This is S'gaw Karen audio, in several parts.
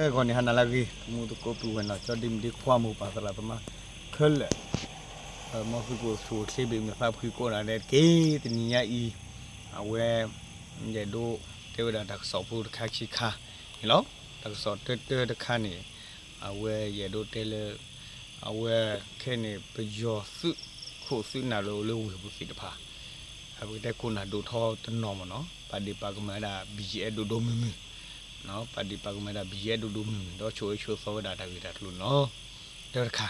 ဂီၤန့ၣ် ဟါနၤလၢအဂ့ၤ သမူသကိးပုၢ်ဝဲၢ်နီၢ်ကၠီ ဒ့မုၣ်ဒ့ခွါ မိၢ်ပၢ်သရၣ်သမါခဲလၢာ်, မ်သုကအိၣ်ဆူၣ်အိၣ်ချ့ ဘၣ်မုာ်သးဖှံကိးဂၤဒဲးတက့ၢ်. တနံၤညါအံၤ အဝဲ ယအဲၣ်ဒိးတဲဝဲဒၣ်တၢ်ကစီၣ်ဖိတခါခံခါန့ၣ်လီၤ. တၢ်ကစီၣ်တၢတၢတခါန့ၣ် အဝဲယအဲၣ်ဒိးတဲလၢ အဝဲခဲအံၤန့ၣ် ပယီၤသုးခိၣ်သုးနၢ်လၢအိၣ်လၢဝ့ၢ်ပူၤသ့ၣ်တဖၣ် ပကတဲခိၣ်နၢ်ဒိၣ်ထီတနီၤမ့ၢ်နီၤ ပာ်ဒ့ၣ်ပာ်ကမၣ်ဝဲဒၣ် ဘီၣ်ကၠံၣ်အဲၣ် ဒိၣ်ဒိၣ်မုၢ်မုၢ်, ပာ်ဒ့ၣ်ပာ်ကမၣ်ဝဲဒၣ် ဘီၣ်ကၠံၣ်အဲၣ် ဒိၣ်ဒိၣ်မုၢ်မုၢ် ဒီးဆိၣ်ဂ့ၤဆိၣ်ဝါဝဲဒၣ်တၢ်ဂ့ၢ်တၢ်ကျိၤန့ၣ်လီၤ. တၢတခါ,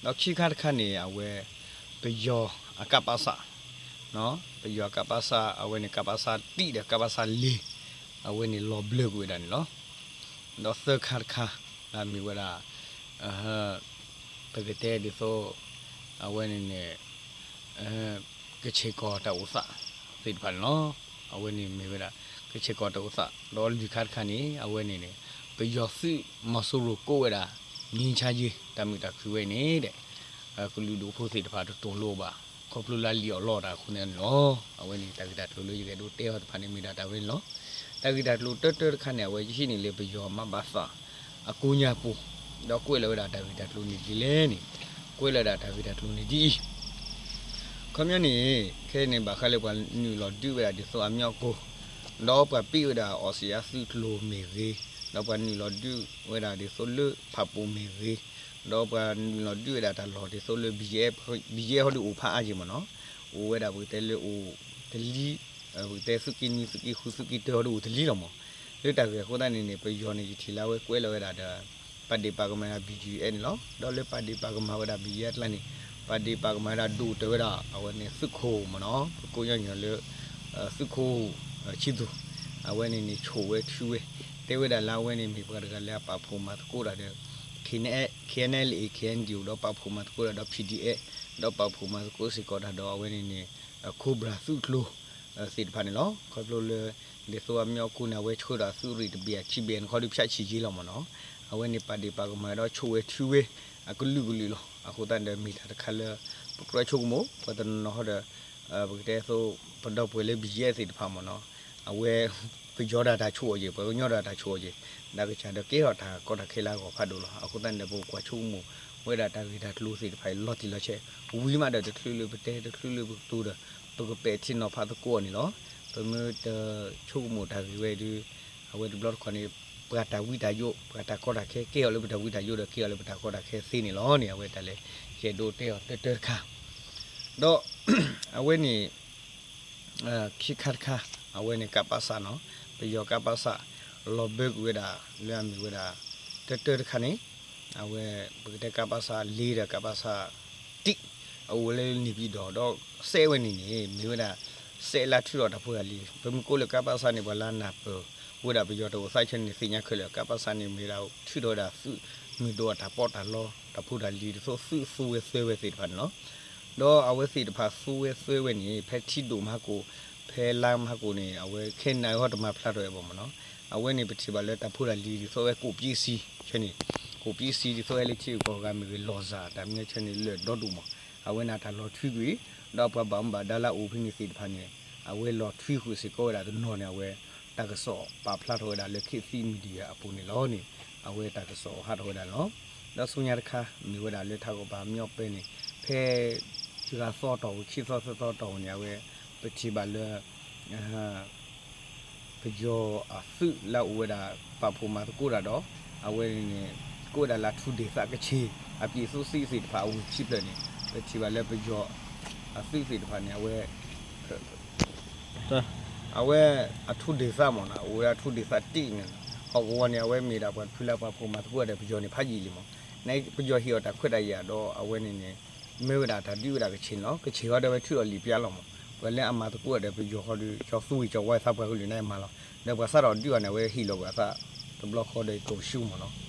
ဒီးခံခါတခါန့ၣ် အဝဲ ပယီၤအကပစ ပယီၤအကပစ အဝဲန့ၣ် ကပစတံၢ်ဒီးကပစလ့ၤ အဝဲန့ၣ်လီၤဘျၢကွံာ်ဝဲဒၣ်န့ၣ်လီၤ. ဒီးသၢခါတခါ မ့ၢ်ဝဲဒၣ် ပကတဲဒ်သိး အဝဲန့ၣ်န့ၣ် ကချ့ၣ်ကီၢ်တၢ်အိၣ်သးသ့ၣ်တဖၣ်န့ၣ်လီၤ. အဝဲန့ၣ်မ့ၢ်ဝဲဒၣ် ကချ့ၣ်ကီၢ်တၢ်အိၣ်သး ဒီးလွံၢ်ခါတခါန့ၣ် အဝဲန့ၣ်န့ၣ် ပယီၤသုးမီၤစိရိၤကိးဝဲဒၣ် ငြိမ်းချမ်းရေး တၢ်မုာ်တၢ်ခုၣ်ဝဲအံၤန့ၣ်ဒီး ကလုာ်ဒူၣ်ဖိသ့ၣ်တဖၣ်တတိၤလိဘၣ် ခီဖျိလၢအလံၣ်အီၣ်လီအီၣ်တၢ်အဃိန့ၣ်လီၤ. အဝဲန့ၣ်တၢ်ဂ့ၢ်တၢ်ကျိၤလၢယကအဲၣ်ဒိးတဲအီၤတဖၣ်န့ၣ် မ့ၢ်ဒၣ်တၢ်ဝဲန့ၣ်လီၤ. တၢ်ဂ့ၢ်တၢ်ကျိၤတၢတၢတခါန့ၣ် အဝဲယဟံးန့ၢ်လၢပယီၤမၤဘၣ်သးအကိးညါပူၤ ဒီးကွဲးလီၤဝဲဒၣ်တၢ်ဂ့ၢ်တၢ်ကျိၤန့ၣ်ဒ်လဲၣ်န့ၣ် ကွဲးလီၤဝဲဒၣ်တၢ်ဂ့ၢ်တၢ်ကျိၤန့ၣ်ဒ်အံၤ ခီပညီန့ၣ် ခဲအံၤန့ၣ် ဘၣ်ဃးလၢပှၤနုာ်လီၤဒုးဝဲဒၣ်ဒ်သိးအမျီၢ်ကိၢ် ဒီးပှၤပ့ၢ်ဝဲဒၣ်အီစံယါသုးကျိၤမ့ၢ်ဂ့ၤ, ဒီးပှၤနုာ်လီၤဒုးဝဲဒၣ်ဒ်သိးလၢဖးပူၤမ့ၢ်ဂ့ၤ, ဒီးပှၤနုာ်လီၤဒုးဝဲဒၣ်တၢ်လီၢ်ဒ်သိးလၢ ဘံယဲၢ်ဟီဒုးအိၣ်ဖးအါယံၤမ့ၢ်နီၤ, အိၣ်ဝဲဒၣ်ပကတဲလၢအိၣ်တလံ, ပကတဲသုးက့နွံ သုးက့ဃု သုးက့တၢဟီဒုးအိၣ်တလံလီၤမး. လၢတၢ်ဂ့ၢ်အဃိသတးန့ၣ်န့ၣ် ပယီၤန့ၣ် ယထံၣ်လၢအဝဲကွဲးလီၤဝဲဒၣ်ဒီး ပာ်ဒ့ၣ်ပာ်ကမၣ်ဝဲဒၣ် ဘံယဲၢ်န့ၣ်လီၤ. ဒီးလၢပာ်ဒ့ၣ်ပာ်ကမၣ်ဝဲဒၣ်ဘံယဲၢ်အကျါန့ၣ် ပာ်ဒ့ၣ်ပာ်ကမၣ်ဝဲဒၣ်ဒိၣ်တၢၢ်ဝဲဒၣ် အဝဲန့ၣ်သုးခိၣ်မ့ၢ်နီၤ, ပကိးညီညီလၢ သုးခိၣ်ဆံသူၣ်, အဝဲန့ၣ်န့ၣ်ဆိၣ်ဝဲထုဝဲ, တဲဝဲဒၣ်လၢအဝဲန့ၣ်မ့ၢ်ပှၤတဂၤလၢအပာ်ဖှိၣ်မၤသကိးတၢ်ဒီး ခ့ၣ်အဲၣ်လ်အ့ၣ် ခ့ၣ်အဲၣ်လ်အ့ၣ် ဒီးပာ်ဖှိၣ်မၤသကိးတၢ်ဒီး ပံၣ်ဒံၣ်အဲၣ် ဒီးပာ်ဖှိၣ်မၤသကိးစ့ၢ်ကီးတၢ်ဒီးအဝဲန့ၣ်န့ၣ် ခိဘြၣ်သုးကျိၤ သ့ၣ်တဖၣ်န့ၣ်လီၤ. ခီဖျိလၢ ဒ်သိးအမျီၢ်ကိၢ်န့ၣ် အဝဲဆှၢဒီးအသုးရ့ၣ်တဘ့ၣ်အခံဘ့ၣ်န့ၣ် ခီဒုးဖၠးဆံးယ့လီၤမ့ၢ်နီၤ, အဝဲန့ၣ်ပာ်ဒ့ၣ်ပာ်ကမၣ်ဒီးဆိၣ်ဝဲထုဝဲ အကလုာ်ကလုာ်လီၤ. အဃိသတးန့ၣ်ဒီးမ့ၢ်တၢ်တခါလၢ ပကြၢးဆိကမိၣ် ပှၤတနီၤနီၤဟီဒီး ပကတဲသိး ပဒီပုၢ်ဝဲၢ်လၢဘံယဲၢ်သ့ၣ်တဖၣ်မ့ၢ်နီၤ, အဝဲ ပယီၤဒၣ်တၢ်ဆိၣ်အီၤက့ၤ ပှၤကညီဒၣ်တၢ်ဆိၣ်အီၤက့ၤ, ဒီးကစၢ်ဒီးကဲထီၣ်တၢ်ကီတၢ်ခဲလၢအဂီၢ်ဖးဒိၣ်လီၤ. အဃိသတးန့ၣ်ဒီး ပကကွၢ်ဆိကမိၣ်ဝဲဒၣ်တၢ်ဂ့ၢ်တၢ်ကျိၤသ့ၣ်တဖၣ်အံၤလီၤတံၢ်လီၤဆဲး, ဝံၤမးဒီးတချုးလၢပတဲတချုးလၢပကတိၤဒီး ပကပဲာ်ထံနီၤဖးသကိးအီၤန့ၣ်လီၤ. ပမ့ၢ်တဆိကမိၣ်တၢ်ဂ့ၢ်ဝဲဒုး အဝဲတဘျီတခီၣ်န့ၣ် ပှၤတၢ်ဝံတၢ်ယိး ပှၤတၢ်ကီတၢ်ခဲ ကဲအီၤလၢပတၢ်ဝံတၢ်ယိးဒီးကဲအီၤလၢပတၢ်ကီတၢ်ခဲသ့န့ၣ်လီၤန့ၣ် အဝဲတၢ်လၢ ယအဲၣ်ဒိးတဲအီၤတၢတၢတခါ ဒီး အဝဲန့ၣ် ခံခါတခါ အဝဲန့ၣ် ကပစ နီၤ, ပယီၤကပစ လီၤဘၢကွံာ်ဝဲဒၣ် လၢအမ့ၢ်ဝဲဒၣ် တၢတၢတခါန့ၣ် အဝဲ ပကတဲကပစ လ့ဒီးကပစ တံၢ် အအိၣ်ဝဲလၢန့ၣ်ပံၤဒီး ဒီးစဲးဝဲန့ၣ်န့ၣ် မ့ၢ်ဝဲဒၣ် စဲးလၢထုးထီၣ်တၢ်ဖိတၢ်လံၤ ပမ့ၢ်ကိးလၢကပစ န့ၣ် ပှၤလၢနၢ်ပၢၢ်ဝဲဒၣ်ပယီၤတၢ်အိၣ်သးဆၢန့ၣ် သ့ၣ်ညါခဲလၢာ် ကပစ န့ၣ် မ့ၢ်ဝဲဒၣ်ထုးထီၣ်ဝဲဒၣ်သုးမုၢ်ဒိၣ်အတၢ်ပီးတၢ်လီ တၢ်ဖိတၢ်လံၤ ဒ်သိးသုးသူဝဲသၢဝဲသ့ၣ်တဖၣ်န့ၣ်လီၤ. ဒီးအဝဲသ့ၣ်တဖၣ်သူဝဲသၢဝဲန့ၣ် ဖဲထံဒိၣ်မၤကိၣ် ဖဲလါမၤကိၣ်န့ၣ် အဝဲခဲနၢ်ဟီတမၤဖျါထီၣ်ဝဲဘၣ်မ့ၢ်နီၤ, အဝဲန့ၣ်ပထံၣ်ဘၣ်လၢတၢ်ဖိတၢ်လံၤ ဒ်သိးဝဲကိၣ်ပံးစံဆၢန့ၣ် ကိၣ်ပံးစံဒ်သိးဝဲလၢထံဂုၤကီၢ်ဂၤမ့ၢ်ဂ့ၤ လီၢ်စၢ်တၢ်မနုၤဆၢန့ၣ် လၢာ်ဒီဒူၣ်မး, အဝဲန့ၣ်တၢ်လီၤထွံကွံာ် ဒီးပှၤဘၣ်မူဘၣ်ဒါလၢအအိၣ်ဖဲန့ၣ်သ့ၣ်တဖၣ်န့ၣ် အဝဲလီၤထွံဃုာ်စ့ၢ်ကီးဝဲဒၣ်တနီၤန့ၣ် အဝဲတၢ်ကစီၣ်ပာ်ဖျါထီၣ်ဝဲဒၣ်လၢ ခေတ်သစ် Media အပူၤန့ၣ်လီၤန့ၣ် အဝဲတၢ်ကစီၣ်ဟးထီၣ်ဝဲဒၣ်န့ၣ်လီၤ. ဒီးဆူညါတခါ မ့ၢ်ဝဲဒၣ်လၢထးကီၢ်ပှၤကညီပဲန့ၣ် ဖဲ ယုဂၤသီတီၢ်ပူၤ ခံသီသၢသီတီၢ်ပူၤန့ၣ် အဝဲ ပထံၣ်ဘၣ်လၢ ပယီၤအသုးလၢအအိၣ်ဝဲဒၣ် ပာ်ဖှိၣ်မၤသကိးတၢ်ဒီး အဝဲန့ၣ်န့ၣ် ကိးဝဲဒၣ်လၢအထူဒေသ ကချ့ၣ် အပျံၤသူစံသ့ၣ်တဖၣ် အဝ့ၢ်ခံဖျၢၣ်န့ၣ် ပထံၣ်ဘၣ်လၢပယီၤအသုးသ့ၣ်တဖၣ်န့ၣ် အဝဲ အဝဲအထူဒေသမ့ၢ်နီၤ အိၣ်ဝဲဒၣ်အထူဒေသတံၢ်န့ၣ် ဟီၣ်ကဝီၤန့ၣ် အဝဲမ့ၢ်ဒၣ်ပှၤတဖုလၢပှၤဖှိၣ်မၤသကိးဒီးပယီၤန့ၣ် ဖးယံာ်လံမး, နပယီၤဟ့ၣ်အီၤတၢ်ခွဲးတၢ်ယာ်ဒီး အဝဲန့ၣ်န့ၣ် မ့ၢ်ဝဲဒၣ်တၢ်ဒုးဝဲဒၣ်ကချ့ၣ်န့ၣ်လီၤ. ကချ့ၣ်ဟီဒီးအဝဲထုးအီၤလံာ်ပျါလီၤမး, ပှၤလၢအမၤသကိးဒီးပယီၤဃီဒီး ကၠီသူဝံၤကၠီဝါသးပှၢ်ကလုာ်န့ၣ်မၤလီၤ, ဒီးပှၤစးထီၣ်ဒုးအီၤန့ၣ် အဝဲဟ့ၣ်လီၤကွံာ်အသး တဘျီဃီဒီးကီၢ်ပူၤမ့ၢ်နီၤ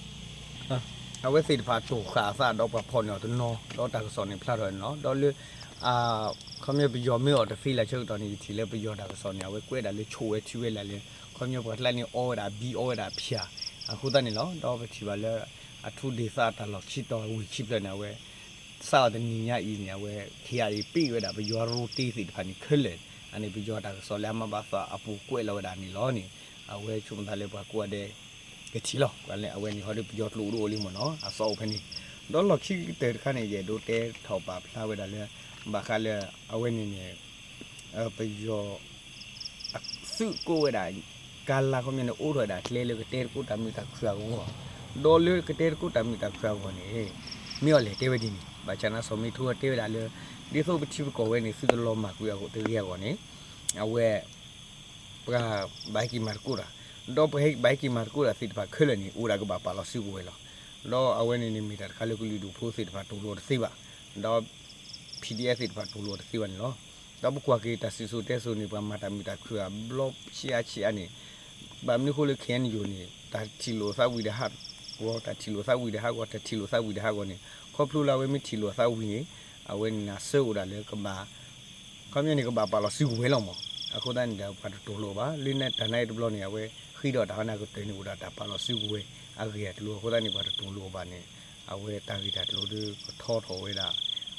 အဝဲသ့ၣ်တဖၣ်တိာ်ဃာ်အသးဒီးပှၤဖီၣ်န့ၢ်အီၤတနီၤ ဒီးတၢ်ကစီၣ်န့ၣ်ဖျါထီၣ်န့ၣ်လီၤ. ဒီးလၢ ခီပညီပယီၤမ့ၢ်အီၤတသ့လၢဆၢကတီၢ်န့ၣ် ယထံၣ်လၢပယီၤတၢ်ကစီၣ်န့ၣ် အဝဲကွဲးဒၣ်လၢဆိၣ်ဝဲထုဝဲလၢလဲၣ်, ခီပညီပှၤကျါန့ၣ်အီဝဲဒၣ်အဘံအီဝဲဒၣ်အဖၠၣ် အဃိသတးန့ၣ်လီၤ. ဒီးပထံၣ်ဘၣ်လၢ အထူဒေသတၢ်လီၢ်ခံတီၤဝ့ၢ်ခံဖျၢၣ်န့ၣ် အဝဲ စးအီၤတနံၤညါအံၤန့ၣ် အဝဲ ခ့ၣ်အ့ၣ် ပ့ၢ်ဝဲဒၣ်ပယီၤရိတ့သ့ၣ်တဖၣ်န့ၣ်ခဲလၢာ်, အန့ၣ်ပယီၤတၢ်ကစီၣ်လၢအမၤဘၣ်သးအပူၤကွဲးလီၤဝဲဒၣ်န့ၣ်လီၤန့ၣ်, အဝဲဆိကမိၣ်သးလၢပှၤကိးဂၤဒဲး ကထံၣ်လီၤ ပှၤလၢအဝဲန့ၣ်ဟီဒီးပယီၤကျိၤဒိၣ်အိၣ်လံမ့ၢ်နီၤ အသီအိၣ်ဖဲန့ၣ်, ဒီးလီၢ်ခံကတၢၢ်တခါန့ၣ် ယအဲၣ်ဒိးတဲထီၣ်ပာ်ဖျါဝဲဒၣ်လၢ ဘၣ်ဃးလၢ အဝဲန့ၣ်န့ၣ် ပယီၤ သုးကိးဝဲဒၣ် ကါလါခီပညီန့ၣ် အိးထီၣ်ဝဲဒၣ်ကျဲလၢကတဲသကိးတၢ်မုာ်တၢ်ခုၣ်အဂီၢ်, ဒီးလၢကတဲသကိးတၢ်မုာ်တၢ်ခုၣ်အဂီၢ်န့ၣ် မ့ၢ်အီၤလဲၣ်တဲဝဲဒ်န့ၣ် ဘၣ်ဆၣ်န့ၣ် စီၤမ့ထိတဲဝဲဒၣ်လၢ ဒ်သိးပထံပကီၢ်ဝဲန့ၣ် သုတလီၤမၢ်ကွံာ်အဂီၢ်တဂ့ၤအဂီၢ်န့ၣ် အဝဲ ပှၤဘၣ်ဟဲက့ၤမၤသကိးတၢ်, ဒီးပှၤဟဲက့ၤဘၣ်ဟဲက့ၤမၤသကိးတၢ်သ့ၣ်တဖၣ်ခဲလၢာ်န့ၣ် အိၣ်ဒၣ်ကဘၣ်ပာ်လီၤစုကဝဲၤလီၤ. ဒီးအဝဲန့ၣ်န့ၣ်မ့ၢ်တၢ်တခါလၢကလုာ်ဒူၣ်ဖိသ့ၣ်တဖၣ်တူၢ်လိာ်တသ့ဘၣ်, ဒီး PDF သ့ၣ်တဖၣ်တူၢ်လိာ်တသ့ဘၣ်န့ၣ်လီၤ. ဒီးပကွၢ်က့ၤတၢ်စံၣ်စိၤတဲစိၤန့ၣ် ပှၤမၤတၢ်မုာ်တၢ်ခုၣ်အဘျီဆံးအါဆံးအါန့ၣ် ဘၣ်မနုၤဃိလၢ ခဲအံၤန့ၣ် တၢ်ထံၣ်လိာ်သးဝံၤဒီးဟးဂီၤ တၢ်ထံၣ်လိာ်သးဝံၤဒီးဟးဂီၤ တၢ်ထံၣ်လိာ်သးဝံၤဒီးဟးဂီၤန့ၣ် ခီဖျိလၢအဝဲမ့ၢ်ထံၣ်လိာ်သးဝံၤန့ၣ် အဝဲန့ၣ်နဆၢအိၣ်ဒၣ်လၢကဘၣ် ခီပညီန့ၣ် ကဘၣ်ပာ်လီၤစုကဝဲၤလီၤမး. အဃိသတးန့ၣ်ဒီး ပှၤတတူၢ်လိာ်ဘၣ် လၢတၢ်နါအံၤတဘျီန့ၣ် အဝဲဃ့ဒီးတၢ်ဟီန့ၣ်ကတၢၢ်န့ၣ် အိၣ်ဒီးတၢ်ပာ်လီၤစုကဝဲၤအဂ့ၢ်အကျိၤ အဃိသတးန့ၣ် ပှၤတတူၢ်လိာ်ဘၣ်န့ၣ် အဝဲတၢ်ဂ့ၢ်တၢ်ကျိၤဒုးကထီထီၣ်ဝဲဒၣ်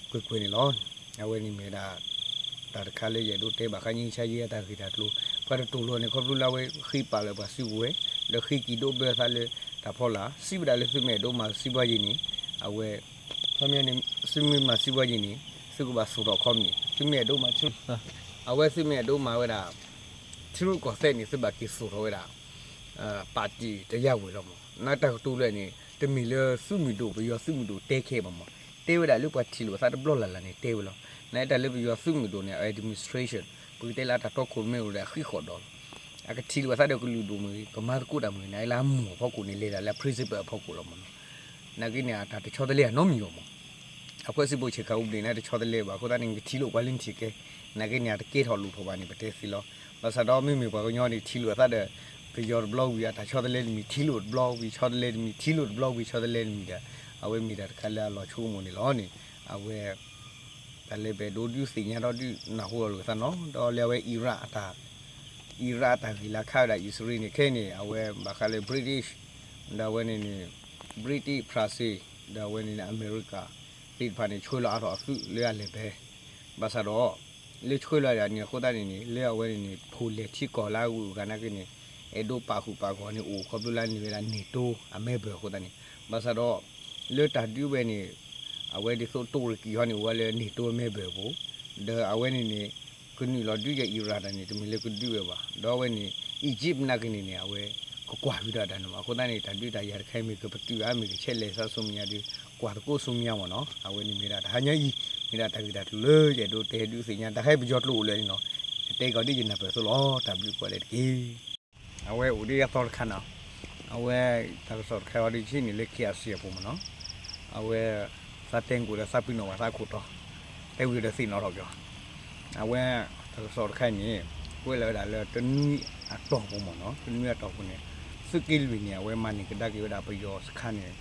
ကွ့ၢ်ကွ့ၢ်န့ၣ်လီၤ. အဝဲန့ၣ်မ့ၢ်ဝဲဒၣ် တၢ်တခါလၢယအဲၣ်ဒိးတဲဘၣ်ဃး ငြိမ်းချမ်းရေး အတၢ်ဂ့ၢ်တၢ်ကျိၤ ပှၤတတူၢ်လိာ်န့ၣ် ခီဖျိလၢအဝဲဃ့ပာ်လၢပှၤစုကဝဲၤ ဒီးဃ့ကံၣ်ဒိးဘၢသးလၢတၢ်ဖီလာ် စံးဝဲဒၣ်လၢသုမ့ၢ်အဲၣ်ဒိးမၤစံးဘှါယံၤန့ၣ် အဝဲ ခီပညီန့ၣ် သုမ့ၢ်မၤစံးဘှါယံၤန့ၣ် သုကဘၣ်စိာ်ထီၣ်ခီပနံၣ် သုမ့ၢ်အဲၣ်ဒိးမၤ အဝဲသုမ့ၢ်အဲၣ်ဒိးမၤဝဲဒၣ် ထံရူၢ်ကီၢ်သဲးန့ၣ် သုဘၣ်က့ၤစိာ်ထီၣ်ဝဲဒၣ် ပၣ်တံၣ်တယၢ်ဝဲလီၤမး. နတၢ်ကတိၤလၢန့ၣ် တမ့ၢ်လၢသုးမုၢ်ဒိၣ် ပယီၤသုးမုၢ်ဒိၣ်တဲခဲဘၣ်မး, တဲဝဲဒၣ်လၢပှၤထံၣ်လိာ်သးတဘျီလၢ်လၢ်န့ၣ်တဲဝဲလီၤ. နတၢ်လၢပယီၤသုးမုၢ်ဒိၣ်န့ၣ် administration ပကတဲလၢအတၢ်တီခိၣ်ရိၣ်မဲအိၣ်ဒီးအဃံးဃီၣ်ဒီးလီၤ. အကထံၣ်လိာ်သးဒီးကလုာ်ဒိၣ်မ့ၢ်ဂ့ၤ ကမၤသကိးတၢ်မ့ၢ်ဂ့ၤန့ၣ် အလၢအမူၤအဖီခိၣ်န့ၣ် လဲၤဒၣ်လၢအ principle အဖီခိၣ်လီၤမးနီၤ. နာ်က့န့ၣ် အတၢ်တဆီတလဲအနီတမံၤဘၣ်မး. အဖၢစံးဘိၣ်ဆ့ၣ်ကၤအူပဒ့ၣ်န့ၣ် တဆီတလဲဘၣ် အဃိသတးန့ၣ် ကထံၣ်လိာ်ပှၤလၢနထံၣ်ကဲ, နာ်က့န့ၣ် အတကဲထီၣ်လိၣ်ထီၣ်ဘၣ်န့ၣ် ပတဲသ့လီၤ. ဘၣ်ဆၣ်ဒီးမ့မ့ၢ်ပှၤကညီန့ၣ် ထံၣ်လိာ်အသးဒီး ပယီၤတဘျီဝံၤ အတၢ်ဆီတလဲတမံၤ ထံၣ်လိာ်တဘျီဝံၤ ဆီတလဲတမံၤ ထံၣ်လိာ်တဘျီဝံၤ ဆီတလဲတမံၤဒီး အဝဲမ့ၢ်တၢ်တခါလၢအလီၤဆိကမိၣ်န့ၣ်လီၤန့ၣ် အဝဲ တၢ်လၢပအဲၣ်ဒိးဒုးသ့ၣ်ညါဒီးဒုးနၢ်ဟူလီၤလိာ်သးနီၤ ဒီးလၢအဝဲ Iraq အတၢ် Iraq အတၢ်ဂံၢ်လၢခးဝဲဒၣ်အံၣ်စရ့လးန့ၣ် ခဲအံၤန့ၣ် အဝဲဘၣ်ဃးလၢ British ဒီးအဝဲန့ၣ်န့ၣ် British France ဒီးအဝဲန့ၣ်န့ၣ် အမဲရကၤ သ့ၣ်တဖၣ်န့ၣ် ဆှၢလီၤအါထီၣ်အသုးလၢအလဲၤဖဲ ဘၣ်ဆၣ်ဒီး လၢဆှၢလီၤဒၣ်န့ၣ် အဃိသတးန့ၣ်န့ၣ် လၢအဝဲန့ၣ်န့ၣ် ဖိၣ်လဲၢ်ထံကီၢ်လၢအဂုၤအဂၤနာ်က့န့ၣ် အဲၣ်ဒိးပာ်ဃုာ်ပာ်ဂီၢ်န့ၣ် အိၣ်ခီဖျိလၢအန့ၢ်ဝဲဒၣ် NATO အ member အဃိသတးန့ၣ် ဘၣ်ဆၣ်ဒီး လၢတၢ်ဒုးဝဲန့ၣ် အဝဲဒ်သိးတူရကံဟီန့ၣ် အိၣ်ဝဲလၢ NATO အ member အပူၤ ဒီးအဝဲန့ၣ်န့ၣ် ကနုာ်လီၤဒုးယၤ Iran တၢ်န့ၣ် တမ့ၢ်လၢကဒုးဝဲဘၣ် ဒီးအဝဲန့ၣ် Egypt နာ်က့န့ၣ်န့ၣ် အဝဲ ကကွၢ်ဝံၤဒီးတၢ်န့ၣ်မး အဃိသတးန့ၣ် တၢ်ဒုးတၢ်ယၤတခါအံၤမ့ၢ်ဂ့ၤ ပတုာ်အါမ့ၢ်ဂ့ၤ ဆဲးလဲၤသးဆူမဲာ်ညါဒီး ကွၢ်သကိးဆူမဲာ်ညါမ့ၢ်နီၤ အဝဲန့ၣ်မ့ၢ်ဒၣ်တဟါညါအံၤ မ့ၢ်ဒၣ်တၢ်ဂ့ၢ်တၢ်ကျိၤလၢယအဲၣ်ဒိးတဲဒုးသ့ၣ်ညါ တၢ်ခါအံၤပယီၤကျိၤအိၣ်လၢာ်န့ၣ်နီၤ ယတဲကီးဒ်ယနၢ်ပၢၢ်အသိးလီၤ တၢ်ဘျုးကိးဂၤဒဲးတက့ၢ်. အဝဲအိၣ်ဒ်အသီတခါနီၤ အဝဲ တၢ်ကစီၣ်တခါအံၤဒ်ဆံးန့ၣ်လၢ KIC အပူၤမ့ၢ်နီၤ အဝဲ သးတဲကိၣ်ဒီးသးပ့ၤနီၣ်ဘၣ်သးခိၣ်တီ တဲဝံၤဒီးသ့ၣ်နီၣ်ထီၣ်က့ၤအီၤ အဝဲ တၢ်ကစီၣ်တခါအံၤန့ၣ် ကွဲးလီၤဝဲဒၣ်လၢတနွံအတီၢ်ပူၤမ့ၢ်နီၤ တနွံအတီၢ်ပူၤန့ၣ် သုးက့လွံၢ်န့ၣ် အဝဲမၤန့ၢ်ကဒါက့ၤဝဲဒၣ်ပယီၤစခါန့ၣ်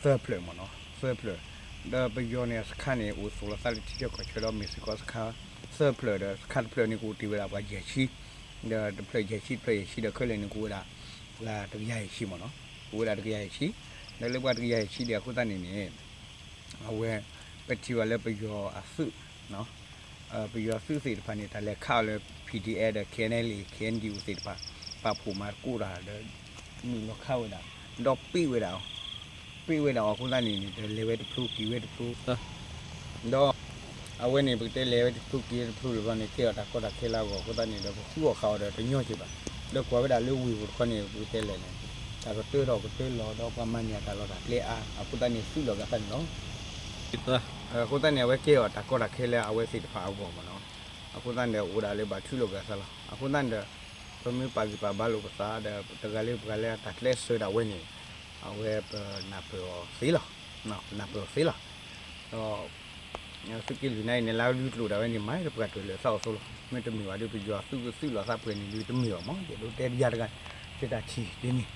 သၢဖျၢၣ်မ့ၢ်နီၤ သၢဖျၢၣ် ဒီးပယီၤန့ၣ်အစခါန့ၣ် အိၣ်သူၣ်လီၤသးလၢထံဆၢကီၢ်ဆၢဒီးမ့ၢ်စ့ၢ်ကီးစခါ သၢဖျၢၣ်ဒီး စခါတဖျၢၣ်န့ၣ် ကအိၣ်တ့ၢ်ဝဲဒၣ်ပှၤယဲၢ်ဆံ ဒီးတဖျၢၣ်ယဲၢ်ဆံ တဖျၢၣ်ယဲၢ်ဆံဒီးခဲလၢာ်န့ၣ် ကအိၣ်ဝဲဒၣ် ပှၤတကယၤယဲၢ်ဆံမ့ၢ်နီၤ ကအိၣ်ဝဲဒၣ်တကယၤယဲၢ်ဆံ ဒီးလၢပှၤတကယၤယဲၢ်ဆံဒီးအဃိသတးန့ၣ်န့ၣ် အဝဲ ပထံၣ်ဘၣ်လၢပယီၤအသုး ပယီၤသုးသ့ၣ်တဖၣ်န့ၣ် တၢ်လဲၤခးအီၤလၢ PDF ဒီး KNLA KNDO သ့ၣ်တဖၣ် ပာ်ဖှိၣ်မၤသကိးတၢ်ဒီး နုာ်လီၤခးဝဲဒၣ် ဒီးပ့ၢ်ဝဲဒၣ်အီၤ ပ့ၢ်ဝဲဒၣ်အီၤအဃိသတးန့ၣ်န့ၣ် ဒီးလဲၤဝဲတဖျိက့ၤဝဲတဖျိ ဒီး အဝဲန့ၣ် ပကတဲလဲၤဝဲတဖျိက့ၤဝဲတဖျိလၢၤဘျီန့ၣ် ကဲအီၤတၢ်ကီတၢ်ခဲလၢအဂီၢ်အဃိသတးန့ၣ်ဒီး ပဃုအီၣ်ဃုအီဒီးတညီက့ၤဘၣ် ဒီးကွၢ်ဝဲဒၣ်လၢဝ့ၢ်ပူၤတခီန့ၣ် ပကတဲလဲၣ်န့ၣ် တၢ်ကတၢထီၣ်ကတၢလီၤဒီးပှၤမၤန့ၢ်အတၢ်လီၢ်တၢ်ကျဲအါ အဃိသတးန့ၣ် သုးလီၤဂာ်သးန့ၣ်လီၤ. အဃိသတးန့ၣ် အဝဲကဲအီၤတၢ်ကီတၢ်ခဲလၢအဝဲသ့ၣ်တဖၣ်အဂီၢ်မ့ၢ်နီၤ အဃိသတးန့ၣ်ဒီး အိၣ်ဒၣ်လၢဘၣ်ထုးလီၤဂာ်သးလီၤ. အဃိသတးန့ၣ်ဒီး ပမ့ၢ်ပာ်ဂံၢ်ပာ်ဘါလိာ်ပသးဒီး တဂၤလၢပှၤလၢအတၢ်ကျဲးစၢးဒၣ်ဝဲန့ၣ် အဝဲပနၢ်ပၢၢ်အီၤသ့လီၤ. ပနၢ်ပၢၢ်အီၤသ့လီၤ. ဒီး သုးက့လွံၢ်န့ၣ် လၢလုၢ်ကျိၤဒၣ်ဝဲန့ၣ် မၤတပှၢ်တၢၢ်လၢာ်သးအီၤအသိးလီၤ. မ့တမ့ၢ်ဘၣ်ဒီး ပယီၤသုးကသုးလီၤသးပှဲၤန့ၣ်ဒုးတမ့ၢ်ဘၣ်မး ယအဲၣ်ဒိးတဲတယါတဂၤ ယတၢ်ထံၣ်ဒ်န့ၣ်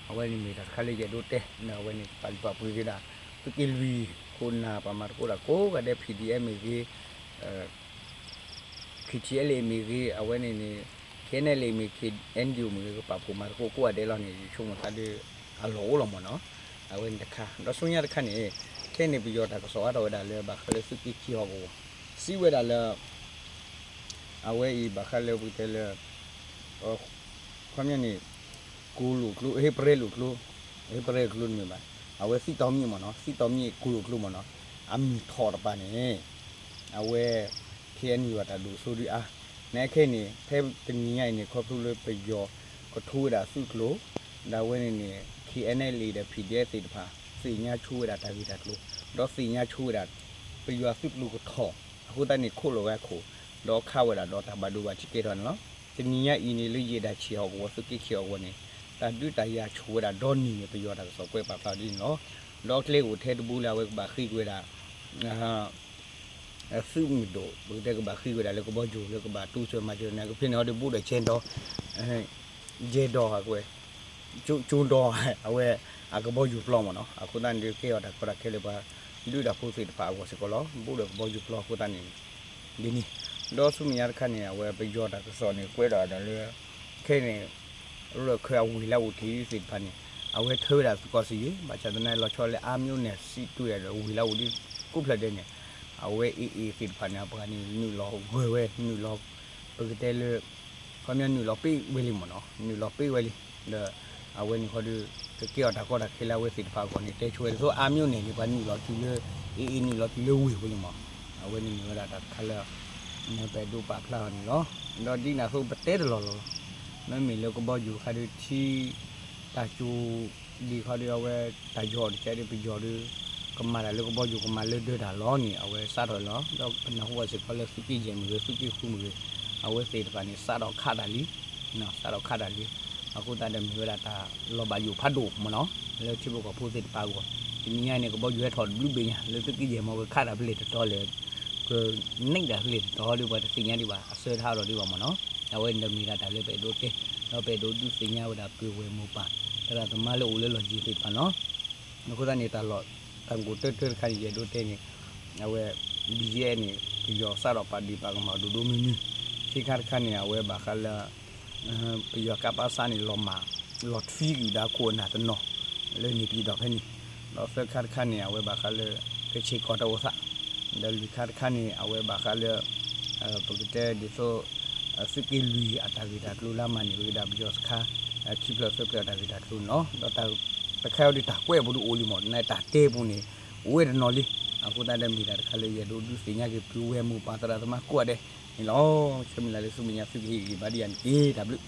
အဝဲန့ၣ်မ့ၢ်တၢ်တခါလၢယအဲၣ်ဒိးတဲ အဝဲန့ၣ် ပာ်လုၢ်ပာ်ပှ့ၤက့ၤဒၣ် သုးက့လွံၢ် ခိၣ်နၢ်ပှၤမၤသကိးတၢ်ကိးဂၤဒဲး ဖံၣ်ဒံၣ်အဲၣ်မ့ၢ်ဂ့ၤ ခံထံၣ်အဲလ့ၣ်မ့ၢ်ဂ့ၤ အဝဲန့ၣ်န့ၣ် ခဲနဲၣ်လ့ၣ်မ့ၢ်ဂ့ၤ ခဲအ့ၣ်ဒံၣ်မ့ၢ်ဂ့ၤ ကပာ်ဖှိၣ်မၤသကိးကိးဂၤဒဲးလီၤန့ၣ် ယဆိကမိၣ်သးဒီး အလီၢ်အိၣ်လီၤမ့ၢ်နီၤ. အဝဲန့ၣ်တခါ ဒီးဆူညါတခါန့ၣ် ခဲအံၤန့ၣ် ပယီၤတၢ်ကစီၣ်အါထီၣ်ဝဲဒၣ်လၢ ဘၣ်ဃးလၢသုးက့ခံဟီၣ်ကဝီၤ စံးဝဲဒၣ်လၢ အဝဲအံၤဘၣ်ဃးလၢပကတဲလၢ ခီပညီန့ၣ် ကိၣ်လိာ်ကျိ ဟ့ၣ်ပရဲၣ်လိာ်ကျိ, ဟ့ၣ်ပရဲၣ်လိာ်ကျိတမ့ၢ်ဘၣ်, အဝဲသံၣ်တီမံၣ်မ့ၢ်နီၤ, သံၣ်တီမံၣ်ကိၣ်လိာ်ကျိမ့ၢ်နီၤ, အမုၢ်ထီၣ်တပၤန့ၣ် အဝဲ ခ့ၣ်အဲၣ်ယူၣ် အတၢ်ဒိၣ်စိဒုအါ, နခဲအံၤန့ၣ် ဖဲတနံၤညါအံၤန့ၣ် ခီဖျိလၢပယီၤကထိဝဲဒၣ်သုးကျိၤ, ဒီးအဝဲန့ၣ်န့ၣ် ခ့ၣ်အဲၣ်ယူၣ် ဒီး PDF သ့ၣ်တဖၣ် သ့ၣ်ညါဆိဝဲဒၣ်တၢ်ဂ့ၢ်တၢ်ကျိၤ, ဒီးသ့ၣ်ညါဆိဝဲဒၣ် ပယီၤသုးကျိၤကထီၣ်, အဃိသတးန့ၣ် ခိၣ်လီၤဝဲအခိၣ်, ဒီးခးဝဲဒၣ်ဒီးတၢ်ဘၣ်ဒိဘၣ်ထံးကဲထီၣ်န့ၣ်လီၤ. တနံၤညါအံၤန့ၣ် လၢယဲၢ်ဒၣ်ဆံးဟီၣ်ကဝီၤ သုးက့ခံဟီၣ်ကဝီၤန့ၣ် တၢ်ဒုးတၢ်ယၤဆိၣ်ဝဲဒၣ်ဒီနံၤန့ၣ် ပယီၤတၢ်ကစီၣ်ကွဲးပာ်ဖျါဒ်န့ၣ်လီၤ. ဒီးကျဲအိၣ်ထဲတဘိလၢအဝဲကဘၣ်ဃ့က့ၤဝဲဒၣ် သုးမုၢ်ဒိၣ် ပကတဲကဘၣ်ဃ့က့ၤဝဲဒၣ်လၢကဘီယူၤလၢကဘၣ်တူၢ်စၢၤမၤစၢၤန့ၣ် ကဖဲန့ၣ်ဟီဒီး ဘူးဒီးကဲဒီး ကဲဒီး ကဲဒီး အဝဲ ကဲဒီးအဝဲအကဘီယူၤပျီမ့ၢ်နီၤ, အဃိသတးန့ၣ်ဒုးကဲအီၤတၢ်ကီတၢ်ခဲလၢပှၤဒုးတၢ်ဖိသ့ၣ်တဖၣ်အဂီၢ်စ့ၢ်ကီးလီၤ. ဘူးဒီးကဘီယူၤပျီအဃိသတးန့ၣ် ဒ်န့ၣ်, ဒီးဆူမဲာ်ညါတခါန့ၣ် အဝဲပယီၤတၢ်ကစီၣ်န့ၣ် ကွဲးဒီးဒီးလၢ ခဲအံၤန့ၣ် ရၢၢ်ခၢၣ်အဝ့ၢ်လၢအအိၣ်တ့ၢ်သ့ၣ်တဖၣ်န့ၣ် အဝဲထၢဝဲဒၣ်သုးကီၣ်စ့ယဲၢ် ဘၣ်ဆၣ်သနာ်က့လီၤဆီလၢအါမျိၤန့ၣ် စံးတွဲဒီးဝ့ၢ်လၢအအိၣ်ဒံးကိးဖျၢၣ်ဒဲးန့ၣ် အဝဲအ့ၣ်အ့ၣ်သ့ၣ်တဖၣ်န့ၣ် အပှၤန့ၣ်နုာ်လီၤဂၢၤဝဲ နုာ်လီၤ ပကတဲလၢ ခီပညီနုာ်လီၤပ့ၢ်ဝဲလံမ့ၢ်နီၤ, နုာ်လီၤပ့ၢ်ဝဲလံ, ဒီးအဝဲန့ၣ်ဃီဒီး ကကဲအီၤတၢ်ကီတၢ်ခဲလၢအဝဲသ့ၣ်တဖၣ်အဂီၢ်န့ၣ် တဲဆိဝဲဒ်သိးအါမျိၤန့ၣ်န့ၣ် ပှၤနုာ်လီၤတုၤလၢ အ့ၣ်အ့ၣ်နုာ်လီၤတုၤလၢဝ့ၢ်ပူၤလံမ့ၢ်, အဝဲန့ၣ်မ့ၢ်ဝဲဒၣ်တၢ်တခါလၢ ပအဲၣ်ဒိးပာ်ဖျါအီၤန့ၣ်လီၤ. ဒီးဒ်န့ၣ်အသိးပတဲတလီၢ်လီၤလီၤ, မ့မ့ၢ်လၢကဘီယူၤခါဒီးထံ တၢ်ကၠိ ဒ်ခီဒီးအဝဲ တၢ်ယီၤအီၤတကဲဒီးပယီၤဒီး ကမၤတၢ်လၢကဘီယူၤ ကမၤလၢဒၢတၢ်လီၤန့ၣ် အဝဲစးထီၣ်လီၤ. ဒီးပနၢ်ဟူဘၣ်စ့ၢ်ကီးလၢသုးက့ယဲၢ်မ့ၢ်ဂ့ၤ သုးက့ဃုမ့ၢ်ဂ့ၤ အဝဲသ့ၣ်တဖၣ်န့ၣ် စးထီၣ်ခးတၢ်လံ, စးထီၣ်ခးတၢ်လံ. အဃိသတးဒီးမ့ၢ်ဝဲဒၣ်တၢ်လီၤဘၣ်ယိၣ်ဖးဒိၣ်မ့ၢ်နီၤ, လၢထံဖိကီၢ်ဖိသ့ၣ်တဖၣ်အဂီၢ်, တနံၤညါန့ၣ် ကဘီယူၤဟဲထီၣ်တဘျုးဘ့ၣ်ညါ လၢသုးက့ယဲၢ်မ့ၢ်ဂ့ၤ ခးတၢ်ဖဲလဲၣ်တတီၤလဲၣ် ကနဲၣ်တၢ်ဖဲလဲၣ်တတီၤဒီး ပှၤတသ့ၣ်ညါဒံးဘၣ် အဆၢတဟးထီၣ်ဒံးဘၣ်မ့ၢ်နီၤ. အဝဲန့ၣ်ဒီးမ့ၢ်ဒၣ်တၢ်လၢပအဲၣ်ဒိးတဲ ဒီးပအဲၣ်ဒိးဒုးသ့ၣ်ညါဝဲဒၣ်ပှဲၤဝဲၢ်မိၢ်ပၢ် သရၣ်သမါလၢအိၣ်လၢလီၢ်ယံၤသ့ၣ်တဖၣ်နီၤ. အဃိသတးန့ၣ် တၢ်လီၢ်တၢ်ကိၢ်တၢ်ဂီၤတခါန့ၣ် ယအဲၣ်ဒိးတဲန့ၣ် အဝဲ ဘံၣ်ယဲၢ်န့ၣ် ပယီၤစးထီၣ်ပာ်ဒ့ၣ်ပာ်ကမၣ်ဒိၣ်ဒိၣ်မုၢ်မုၢ်, ခံခါတခါန့ၣ် အဝဲဘၣ်ဃးလၢ ပယီၤကးပးစါန့ၣ် လီၤမၢ် လီၤထွံကွံာ်ဝဲဒၣ်ခိၣ်အနၢ်တနီၤ လၢန့ၣ်ပံၤဒီးဖဲန့ၣ်, ဒီးသၢခါတခါန့ၣ် အဝဲဘၣ်ဃးလၢ ကဆ့ၣ်ကီၢ်တၢ်အိၣ်သး, ဒီးလွံၢ်ခါတခါန့ၣ် အဝဲဘၣ်ဃးလၢ ပကတဲဒ်သိး သုးက့လွံၢ်အတၢ်ဂ့ၢ်တၢ်ကျိၤလၢအမၤန့ၢ်ဝဲဒၣ်ပယီၤစခါ ခံဖျၢၣ်သၢဖျၢၣ်အတၢ်ဂ့ၢ်တၢ်ကျိၤန့ၣ်လီၤ. ဒီးတၢ်တခါအံၤဒီးတၢ်ကွဲးအပူၤဒုးအိၣ်လံမ့ၢ် နာ်တၢ်တဲပူၤန့ၣ် အိၣ်ဝဲတနီၤလံ. အဃိသတးဒီးမ့ၢ်တၢ်တခါလၢယအဲၣ်ဒိးဒုးသ့ၣ်ညါက့ၤ ပှၤဝဲၢ်မိၢ်ပၢ်သရၣ်သမါကိးဂၤဒဲးန့ၣ်လီၤ. ဆၢမုၢ်လၢ်လၢဆူမဲာ်ညါသုကဟ့ၣ်ဂံၢ်ဘါဒံးယၤန့ၣ်တက့ၢ်. တၢ်ဘျုး